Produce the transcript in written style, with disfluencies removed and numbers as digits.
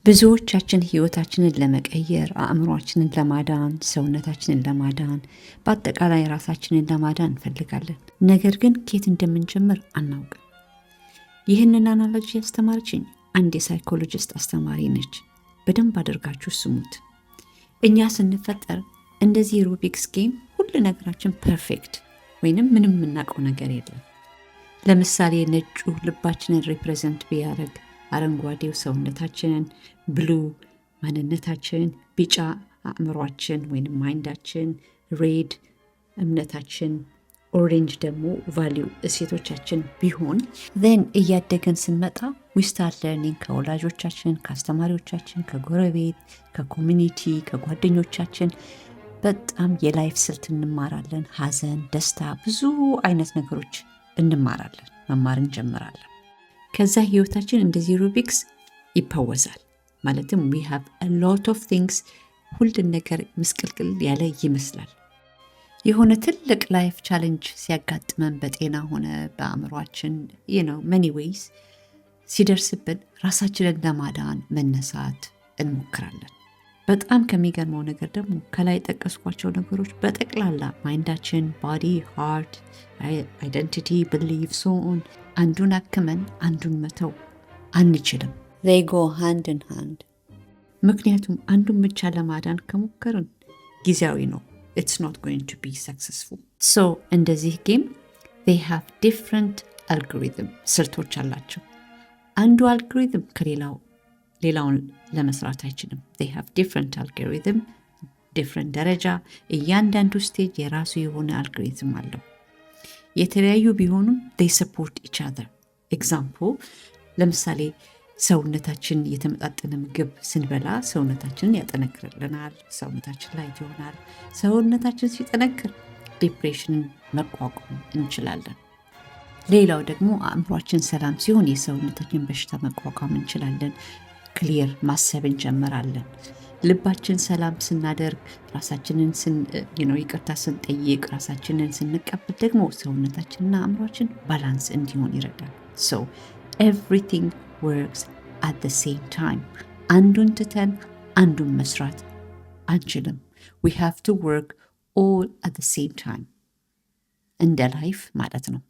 ብዙዎቻችን ህይወታችንን ለመቀየር፣ አእምሯችንን ለማዳን፣ ሰውነታችንን ለማዳን፣ በአጠቃላይ ራሳችንን ለማዳን እንፈልጋለን። ነገር ግን ከየት እንደምንጀምር አናውቅም። ይህንን analogy ያስተማረችኝ አንድ የ psychologist አስተማሪ ነች። በደንብ አድርጋችሁ ስሙት። እኛ ስንፈጠር እንደዚህ Rubik's game ሁሉ ነገራችን perfect ወይንም ምንም የምናውቀው ነገር የለም። ለምሳሌ ነጩ ልባችንን represent ቢያደርግ፣ አረንጓዴው ሰውነታችንን፣ blue ማንነታችን፣ ቢጫ አእምሯችን ወይም mind ኣችን፣ red እምነታችን፣ orange ደግሞ value እሴቶቻችን ቢሆን፣ then እያደግን ስንመጣ we start learning ከወላጆቻችን፣ ከአስተማሪዎቻችን፣ ከጎረቤት፣ ከ community፣ ከጓደኞቻችን በጣም የ life ስልት እንማራለን። ሀዘን፣ ደስታ፣ ብዙ አይነት ነገሮች እንማራለን፣ መማር እንጀምራለን። ከዛ ህይወታችን እንደዚህ Rubik's ይፐወዛል። ማለትም we have a lot of things፣ ሁሉን ነገር ምስቅልቅል ያለ ይመስላል። የሆነ ትልቅ life challenge ሲያጋጥመን በጤና ሆነ በአእምሯችን many ways ሲደርስብን ራሳችንን ለማዳን መነሳት እንሞክራለን። በጣም ከሚገርመው ነገር ደግሞ ከላይ የጠቀስኳቸው ነገሮች በጠቅላላ mind ኣችን፣ body፣ heart፣ identity፣ belief, so on አንዱን አክመን አንዱን መተው አንችልም። They go hand in hand። ምክንያቱም አንዱን ብቻ ለማዳን ከሞከርን ጊዜያዊ ነው። It's not going to be successful። So እንደዚህ game they have different algorithm፣ ስልቶች አላቸው። አንዱ አልጎሪዝም ከሌላው ሌላውን ለመስራት አይችልም። They have different algorithm፣ different ደረጃ። እያንዳንዱ stage የራሱ የሆነ አልጎሪዝም አለው። የተለያዩ ቢሆኑም they support each other። Example፣ ለምሳሌ ሰውነታችን የተመጣጠነ ምግብ ስንበላ ሰውነታችንን ያጠነክርልናል። ሰውነታችን light ይሆናል። ሰውነታችን ሲጠነክር depression ን መቋቋም እንችላለን። ሌላው ደግሞ አእምሯችን ሰላም ሲሆን የሰውነታችን በሽታ መቋቋም እንችላለን። Clear ማሰብ እንጀምራለን። ልባችን ሰላም ስናደርግ፣ ራሳችንን ይቅርታ ስንጠይቅ፣ ራሳችንን ስንቀበል ደግሞ ሰውነታችንና አእምሯችን balance እንዲሆን ይረዳል። So everything works at the same time። አንዱን ትተን አንዱን መስራት አንችልም። We have to work all at the same time፣ እንደ life ማለት ነው።